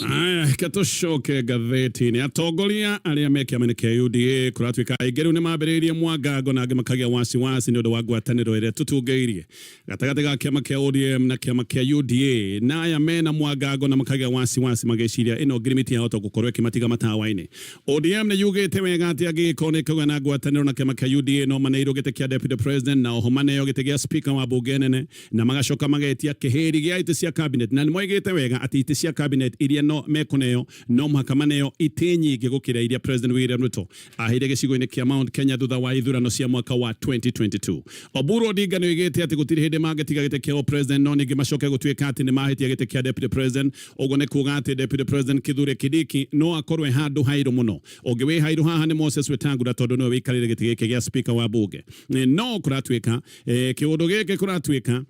Aya, reke tũcoke ngathĩti-inĩ. Atongoria arĩa me kĩama-inĩ kĩa UDA kũratuĩka aingĩ rĩu nĩ mambĩrĩirie mwangango na angĩ makagĩa wasiwasi nĩ ũndũ wa ngwatanĩro ĩrĩa tũtungĩirie gatagatĩ ga kĩama kĩa ODM na kĩama kĩa UDA. Na aya mena mwangango na makagĩa wasiwasi magĩciria ĩno ngirimiti yahota gũkorwo ĩkĩmatiga matawa-inĩ. ODM nĩ yugĩte wega atĩ angĩgĩkorwo nĩ ĩkũgĩa na ngwatanĩro na kĩama kĩa UDA no maneirwo gĩtĩ kĩa deputy president, na oho maneo gĩtĩ gĩa speaker wa bunge nene, na magacoka magetia kĩhĩri gĩa itĩ cia cabinet. Na nĩ moigĩte wega atĩ itĩ cia cabinet iria no mekũneo no mũhaka maneo itĩ nyingĩ gũkĩra iria President William Ruto aheire gĩcigo-inĩ kĩa Mount Kenya thutha wa ithurano cia mwaka wa 2022. Oburu Odinga nĩ oigĩte atĩ gũtirĩ hĩndĩ mangĩtiga gĩtĩ kĩa president no ningĩ macoke gũtuĩka atĩ nĩ mahĩtia gĩtĩ kĩa deputy president. Ũguo nĩ kuga atĩ deputy president Kithure Kindiki no akorwo e handũ hairũ mũno. Ũngĩ wĩ hairũ haha nĩ Moses Wetangula tondũ nĩwe wĩikarĩire gĩtĩ gĩkĩ gĩa speaker wa bunge. No kũratuĩka kĩũndũ gĩkĩ kũratuĩka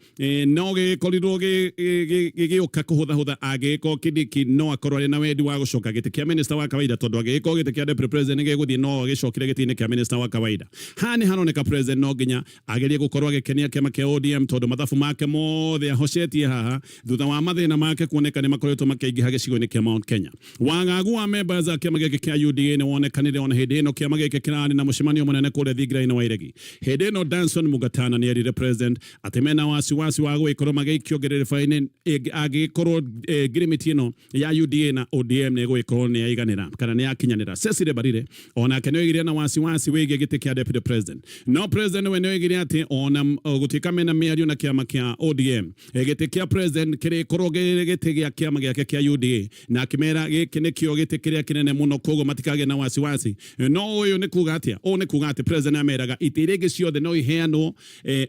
no gĩkorirwo gĩgĩũka kũhũthahũtha angĩgĩkorwo Kindiki no akorwo arĩ na wendi wa gũcoka gĩtĩ kĩa minister wa kawaida, tondũ angĩgĩkorwo gĩtĩ kĩa deputy president nĩgĩgũthiĩ no agĩcokire gĩtĩ-inĩ kĩa minister wa kawaida. Haha nĩ haroneka president no nginya agerie gũkorwo agĩkenia kĩama kĩa ODM tondũ mathabu make mothe ahocetie haha thutha wa mathĩna make kuoneka nĩ makoretwo makĩingĩha gĩcigo-inĩ kĩa Mount Kenya. Wagagu wa members a kĩama gĩkĩ kĩa UDA nĩ wonekanire ona hĩndĩ ĩno kĩama gĩkĩ kĩrarĩ na mũcemanio mũnene kũrĩa thingira-inĩ wa Iregi. Hĩndĩ ĩno Danson Mungatana nĩ erire president atĩ mena wasiwasi wa gũgĩkorwo magĩikio ngerereba-inĩ angĩgĩkorwo ngirimiti ĩno ya UDA na ODM nĩ ĩgũgĩkorwo nĩ yaiganĩra kana nĩ yakinyanĩra. Cecily Mbarire onake nĩ oigire na wasiwasi wĩgiĩ gĩtĩ kĩa deputy president, no president we nĩ oigire atĩ ona gũtuĩka mena mĩario na kĩama kĩa ODM, gĩtĩ kĩa president kĩrĩkorwo gĩ gĩtĩ gĩa kĩama gĩake kĩa UDA, na akĩmera gĩkĩ nĩkĩo gĩtĩ kĩrĩa kĩnene mũno, koguo matikagĩe na wasiwasi. No ũyũ nĩ kuga atĩa? Ũũ nĩ kuga atĩ president ameraga itĩ iria ingĩ ciothe no iheanwo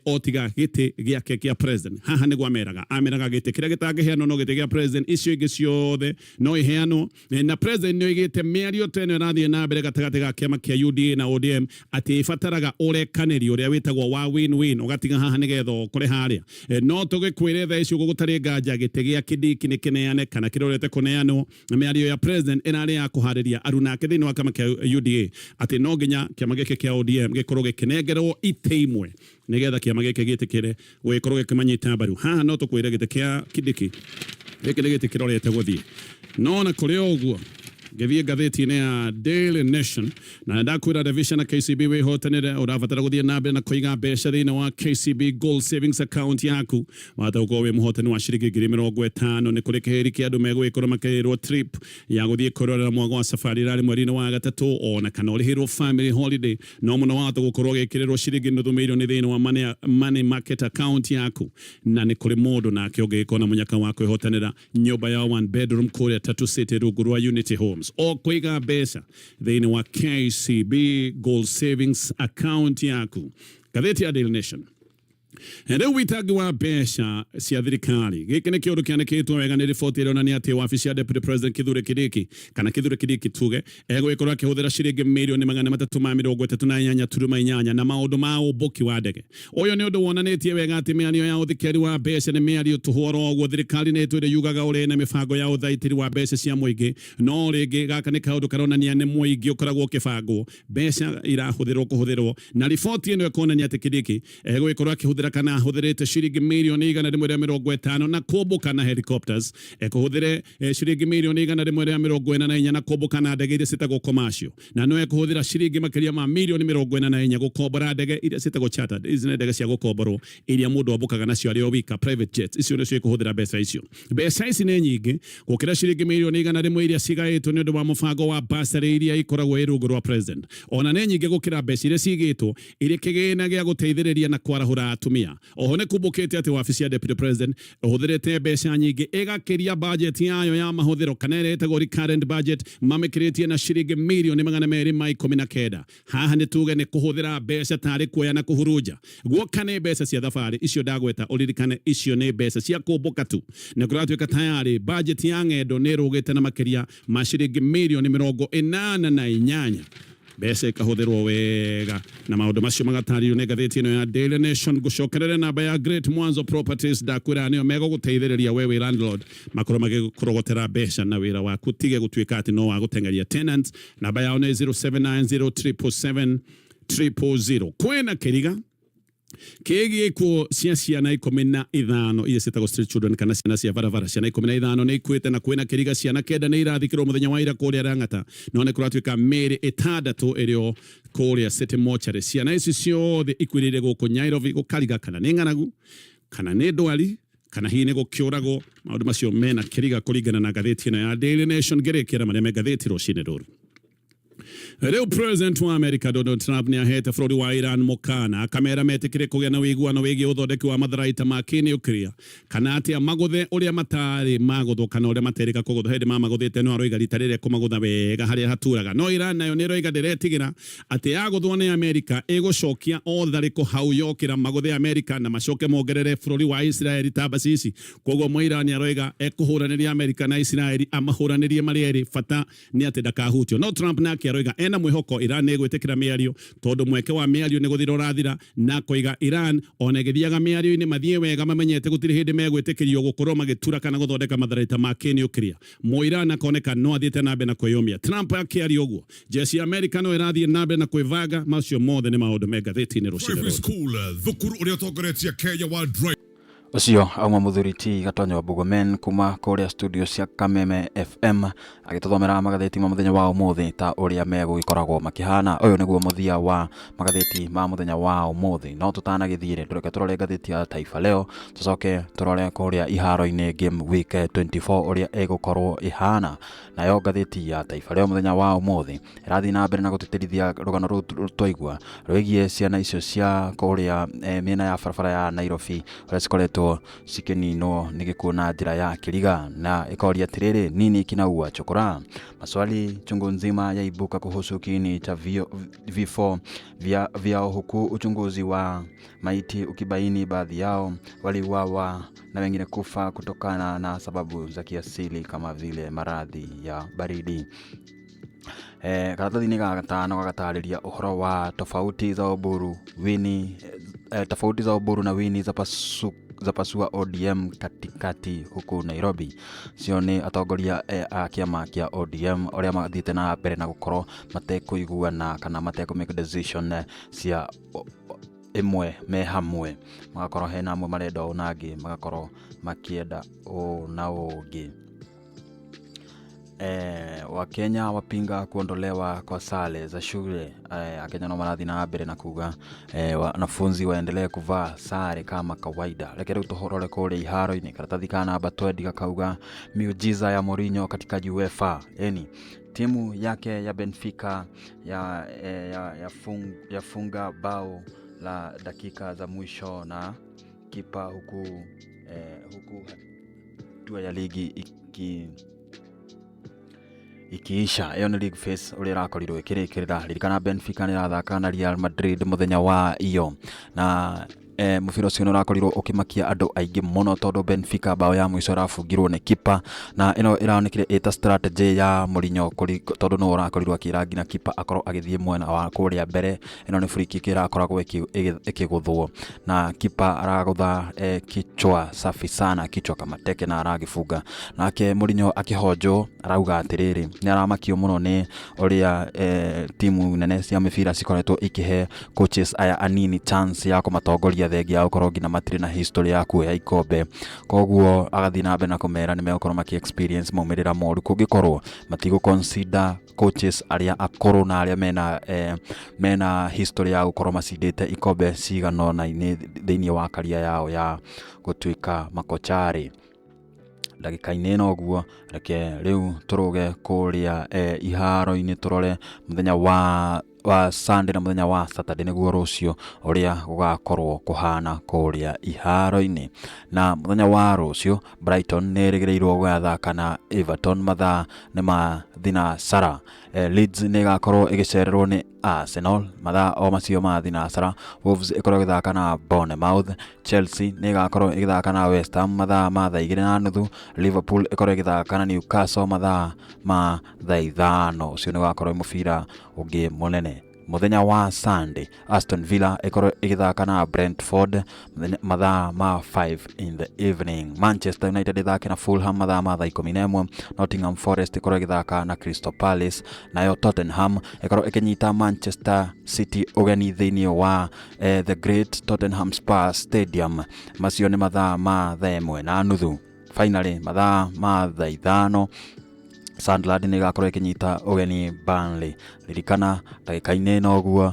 o tiga gĩtĩ gĩake kĩa president. Haha nĩguo ameraga gĩtĩ kĩrĩa gĩtangĩheanwo no gĩtĩ gĩa president, icio ingĩ ciothe. No ĩheanwo. Na president nĩ oigĩte mĩario ta ĩno ĩrathiĩ na mbere gatagatĩ ga kĩama kĩa UDA na ODM atĩ ĩbataraga ũrekanĩri ũrĩa wĩtagwo wa win-win, ũgatiga haha nĩgetha ũkore harĩa. No tũgĩkwĩre thaa ici ũguo gũtarĩ nganja gĩtĩ gĩa Kindiki nĩ kĩneane kana kĩrorete kũneanwo. Na mĩario ya president ĩrarĩ ya kũharĩria aruna ake thĩinĩ wa kĩama kĩa UDA atĩ no nginya kĩama gĩkĩ kĩa ODM gĩkorwo gĩkĩnengerwo itĩ imwe nĩgetha kĩama gĩkĩ gĩtĩkĩre gũgĩkorwo gĩkĩmanyita mbaru. Haha no tũkwĩre gĩtĩ kĩa Kindiki gĩkĩ nĩ gĩtĩ kĩrorete gũthiĩ. No na kũrĩ o ũguo, ngĩthiĩ ngathĩti-inĩ ya Daily Nation na ndakwĩra Revision na KCB wĩhotanĩre, ũrabatara gũthiĩ na mbere na kũiga mbeca thĩinĩ wa KCB Gold Savings Account yaku, wahota gũkorwo wĩ mũhotani wa ciringi 50,000. Nĩ kũrĩ kĩhĩri kĩa andũ megũgĩkorwo makĩrĩrwo trip ya gũthiĩ kwĩrorera mwago wa safari rarĩ mweri-inĩ wa gatatũ, ona kana ũrĩhĩrwo family holiday. No mũno wahota gũkorwo ũgĩkĩrĩrwo ciringi 500,000 thĩinĩ wa money market account yaku. Na nĩ kũrĩ mũndũ nake ũngĩgĩkorwo na mũnyaka wa kwĩhotanĩra nyũmba ya one bedroom kũrĩa Tatu City rungu rwa Unity Homes, o kũiga mbeca thĩinĩ wa KCB Gold Savings Account yaku. Ngathĩti ya Daily Nation, rĩu witangi wa mbeca cia thirikari, gĩkĩ nĩ kĩũndũ kĩandĩkĩtwo wega nĩ riboti ĩronania atĩ wabici ya Deputy President Kithure Kindiki, kana Kithure Kindiki tuge, egũgĩkorwo akĩhũthĩra ciringi 338.8 na maũndũ ma ũmbũki wa ndege. Ũyũ nĩ ũndũ wonanĩtie wega atĩ mĩario ya ũthikĩri wa mbeca nĩ mĩario tũhũ oro ũguo. Thirikari nĩ ĩtwĩre yugaga ũrĩa ĩna mĩbango ya ũthaitĩri wa mbeca cia mũingĩ, no rĩngĩ gaka nĩ kaũndũ karonania nĩ mũingĩ ũkoragwo ũkĩbangwo, mbeca irahũthĩrwo kũhũthĩrwo. Na riboti ĩno ĩkonania atĩ Kindiki egũgĩkorwo akĩhũthĩra kana ahũthĩrĩte ciringi 150,000,000 na kũmbũka na helicopters, ekũhũthĩre ciringi 144,000 na kũmbũka na ndege iria ciĩtagwo commercial, na no ekũhũthĩra ciringi makĩria ma 44 gũkombora ndege iria ciĩtagwo chartered. Ici nĩ ndege cia gũkomborwo iria mũndũ ambũkaga nacio arĩ o wika, private jets. Icio nĩcio ikũhũthĩra mbeca icio. Mbeca ici nĩ nyingĩ gũkĩra ciringi 100,000 iria cigaĩtwo nĩ ũndũ wa mũbango wa bursary iria ikoragwo ĩ rungu rwa president. Ona nĩ nyingĩ gũkĩra mbeca iria cigĩtwo irĩ kĩgĩna gĩa gũteithĩrĩria na kwarahũra atumia. Oho nĩ kumbũkĩte atĩ wabici ya deputy president ĩhũthĩrĩte mbeca nyingĩ ĩgakĩria budget yayo ya mahũthĩro, kana ĩrĩa ĩtagwo recurrent budget, mamĩkĩrĩtie na ciringi 219,000,000. Haha nĩ tuge nĩ kũhũthĩra mbeca tarĩ kuoya na kũhurunja. Guoka nĩ mbeca cia thabarĩ icio ndagweta, ũririkane icio nĩ mbeca cia kũmbũka tu. Nĩ kũratuĩka tayarĩ budget ya ng'endo nĩ ĩrũgĩte na makĩria ma ciringi 88,000,000. Mbeca ikahũthĩrwo wega na maũndũ macio magatarĩrio nĩ ngathĩti ĩno ya Daily Nation. Ngũcokerere namba ya Great Mwanzo Properties, ndakwĩra nĩo megũgũteithĩrĩria we wĩ landlord makorwo magĩkũrogotera mbeca na wĩra waku tige gũtuĩka atĩ no wa gũteng'eria tenants. Namba yao nĩ 0790 777 000. Kwĩna kĩriga kĩgiĩ ikuũ cia ciana 15 iria ciĩtagwo street children, kana ciana cia barabara. Ciana 15 nĩ ikuĩte, na kwĩna kĩriga ciana 9 nĩ irathikĩrwo mũthenya wa ira kũrĩa Lang'ata, no nĩ kũratuĩka mĩĩrĩ 6 ĩrĩo kũrĩa City Mortuary. Ciana ici ciothe ikuĩrĩire gũkũ Nairobi, gũkariga kana nĩ ng'aragu, kana nĩ ndwari, kana hihi nĩ gũkĩũragwo. Maũndũ macio mena kĩriga kũringana na ngathĩti ĩno ya Daily Nation. Ngĩrĩkĩra marĩa me ngathĩti rũcinĩ rũrũ, rĩu President wa America Donald Trump nĩ ahete bũrũri wa Iran mũkana, akamera metĩkĩre kũgĩa na ũiguano wĩgiĩ ũthondeki wa matharaita ma kĩniuclear, kana atĩa magũthe ũrĩa matarĩ magũthwo, kana ũrĩa materĩga kũgũthwo. Hĩndĩ mamagũthĩte, no aroiga rita rĩrĩa kũmagũtha wega harĩa haturaga. No Iran nayo nĩ ĩroiga ndĩretigĩra atĩ yagũthwo nĩ Amerika ĩgũcokia o tharĩko hau yokĩra, magũthe Amerika na macoke mongerere bũrũri wa Israeli ta bacici. Koguo Mũirani aroiga ekũhũranĩria Amerika na Israeli, amahũranĩrie marĩ erĩ, bata nĩ atĩ ndakahutio. No Trump nake aroiga ena mwĩhoko Iran nĩ ĩgwĩtĩkĩra mĩario, tondũ mweke wa mĩario nĩ gũthira ũrathira, na akoiga Iran ona ĩgĩthiaga mĩario-inĩ mathiĩ wega mamenyete gũtirĩ hĩndĩ megwĩtĩkĩrio gũkorwo magĩtura kana gũthondeka matharaita ma kĩniuclear. Mũiran akoneka no athiĩte na mbere na kwĩyũmia. Trump akĩaria ũguo, jeshi ya Amerika no ĩrathiĩ na mbere na kwĩbanga. Macio mothe nĩ maũndũ me ngathĩti-inĩ rũcinĩ Primary rũrũ. School, thukuru ũrĩa ũtongoretie Kenya wa drive. Ũcio auma mũthuri ti Gatonyo wa Bugomen kuma kũrĩa studio cia Kameme FM agĩtũthomera magathĩti ma mũthenya wa ũmũthĩ ta ũrĩa megũgĩkoragwo makĩhana. Ũyũ nĩguo mũthia wa magathĩti ma mũthenya wa ũmũthĩ, no tũtanagĩthiĩ tũreke tũrore ngathĩti ya Taifa Leo, tũcoke tũrore kũrĩa iharo-inĩ game week 24 ũrĩa ĩgũkorwo ĩhana. Nayo ngathĩti ya Taifa Leo mũthenya wa ũmũthĩ ĩrathiĩ na mbere na gũtĩtĩrithia rũgano rũu twaigua rwĩgiĩ ciana icio cia kũrĩa mĩena ya barabara ya Nairobi ũrĩa cikoretwo. cikoretwo cikĩninwo nĩ gĩkuũ na njĩra ya kĩriga, na ĩkoria atĩrĩrĩ, nini kinaua chokora? Maswali chungu nzima yaibuka kuhusu kiini cha vifo vyao huku uchunguzi wa maiti ukibaini baadhi yao waliuawa na wengine kufa kutokana na sababu za kiasili kama vile maradhi ya baridi. Karatathi-inĩ ga gatano gagatarĩria ũhoro wa tofauti za Oburu wini tofauti za Oburu na Winnie zapasua ODM katikati huku Nairobi. Cio nĩ atongoria a kĩama kĩa ODM ũrĩa mathiĩte na mbere na gũkorwo matekũiguana kana matekũ make decision cia ĩmwe me hamwe, magakorwo hena amwe marenda ũũ na angĩ magakorwo makĩenda ũũ na ũngĩ. Wakenya wapinga kuondolewa kwa sare za shule. Akenya no marathiĩ na mbere na kuga wanafunzi waendelee kuvaa sare kama kawaida. Reke rĩu tũrore kũrĩa iharo-inĩ. Karatathi ka namba 20 gakauga miujiza ya Mourinho katika UEFA. Yani timu yake ya Benfica yafunga bao la dakika za mwisho na kipa huku hatua ya ligi ikiisha. Ĩyo nĩ league phase ũrĩa ĩrakorirwo ĩkĩrĩkĩrĩra. Ririkana Benfica nĩ ĩrathaka na Real Madrid mũthenya wa iyo, na mũbira ũcio nĩ ũrakorirwo ũkĩmakia andũ aingĩ mũno tondũ Benfica bao ya mũico ĩrabungirwo nĩ kipa, na ĩno ĩronekire ĩta strategy ya Mourinho tondũ nĩwe ũrakorirwo akĩra nginya kipa akorwo agĩthiĩ mwena wa kũrĩa mbere. Ĩno nĩ free kick ĩrakoragwo ĩkĩgũthwo na kipa aragũtha kichwa safi sana, kichwa kama teke, na aragĩbunga. Nake Mourinho akĩhonjwo arauga atĩrĩrĩ, nĩ aramakio mũno nĩ ũrĩa timu nene cia mĩbira cikoretwo ikĩhe coaches aya anini chance ya kũmatongoria, thengia ya gũkorwo nginya matirĩ na history ya kuoya ikombe. Koguo agathiĩ na mbere na kũmera nĩ megũkorwo makĩ experience maumĩrĩra moru kũngĩkorwo matigũ consider coaches arĩa akũrũ na arĩa mena history ya gũkorwo macindĩte ikombe cigana ũna thĩinĩ wa career yao ya gũtuĩka makocharĩ. Ndagĩka-inĩ ĩno ũguo, reke rĩu tũrũge kũrĩa iharo-inĩ, tũrore mũthenya wa Sunday na mũthenya wa Saturday, nĩguo rũciũ, ũrĩa gũgakorwo kũhana kũrĩa iharo-inĩ. Na mũthenya wa rũciũ Brighton nĩ ĩrĩgĩrĩirwo gũgathaka na Everton mathaa nĩ ma thinacara. Leeds nĩ ĩgakorwo ĩgĩcererwo nĩ Arsenal mathaa o macio ma thinacara. Wolves ĩkorwo ĩgĩthaka na Bournemouth. Chelsea nĩ ĩgakorwo ĩgĩthaka na West Ham mathaa ma 2:30. Liverpool ĩkorwo ĩgĩthaka na Newcastle mathaa ma thaa 5. Ũcio nĩ ũgakorwo mũbira ũngĩ mũnene. Mũthenya wa Sunday Aston Villa ĩkorwo ĩgĩthaka na Brentford mathaa ma 5 in the evening. Manchester United ĩthake na Fulham mathaa ma thaa 11. Nottingham Forest ĩkorwo ĩgĩthaka na Crystal Palace, nayo Tottenham ĩkorwo ĩkĩnyita Manchester City ũgeni thĩinĩ wa the Great Tottenham Spurs Stadium. Macio nĩ mathaa ma 1:30. Finally, mathaa ma thaa 5 Sunderland nĩ ĩgakorwo ĩkĩnyita ũgeni Burnley. Ririkana ndagĩka-inĩ ĩno ũguo,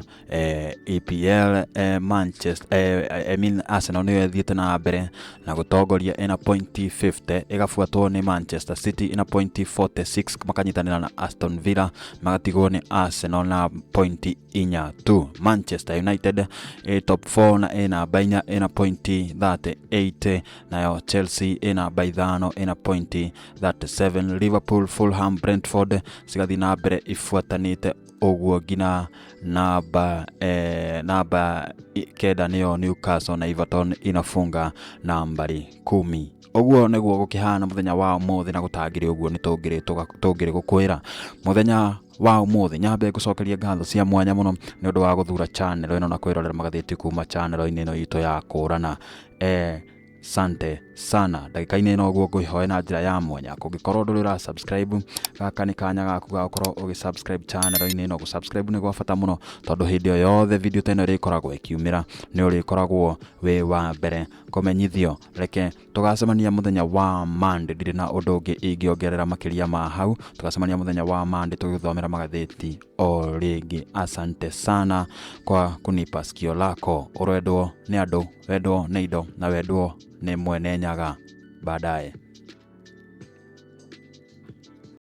EPL, Manchester, I mean Arsenal nĩyo ĩthiĩte na mbere na gũtongoria ĩna pointi 50, ĩgabuatwo nĩ Manchester City ĩna pointi 46, makanyitanĩra na Aston Villa, magatigwo nĩ Arsenal na pointi 4 tu. Manchester United ĩ top 4 na ĩ namba 4, ĩna pointi 38, nayo Chelsea ĩ namba 5, ĩna pointi 37. Liverpool, Fulham, Brentford cigathiĩ na mbere ibuatanĩte ũguo nginya namba 9, nĩyo Newcastle, na Everton inafunga nambari 10. Ũguo nĩguo gũkĩhana mũthenya wa ũmũthĩ, na gũtangĩrĩ ũguo nĩ tũngĩrĩ gũkwĩra mũthenya wa ũmũthĩ. Nyambe ngũcokeria ngatho cia mwanya mũno nĩ ũndũ wa gũthura channel ĩno na kwĩrorera magathĩti kuma channel-inĩ ĩno itũ ya Kũrana. Sante sana. Ndagĩka-inĩ ĩno ũguo ngwĩhoe na njĩra ya mwanya, kũngĩkorwo ndũrĩ ũra subscribe, gaka nĩ kanya gaku ga gũkorwo ũgĩ subscribe channel-inĩ ĩno. Gũ subscribe nĩ gwa bata mũno tondũ hĩndĩ o yothe video ta ĩno ĩrĩkoragwo ĩkiumĩra, nĩ ũrĩkoragwo wĩ wa mbere kũmenyithio. Reke tũgacemania mũthenya wa Monday. Ndirĩ na ũndũ ũngĩ ingĩongerera makĩria ma hau. Tũgacemania mũthenya wa Monday tũgĩthomera magathĩti o rĩngĩ. Asante sana kwa kunipa sikio lako. Ũrendwo nĩ andũ, wendwo nĩ indo, na wendwo nĩ mwene Nyaga. Baadaye.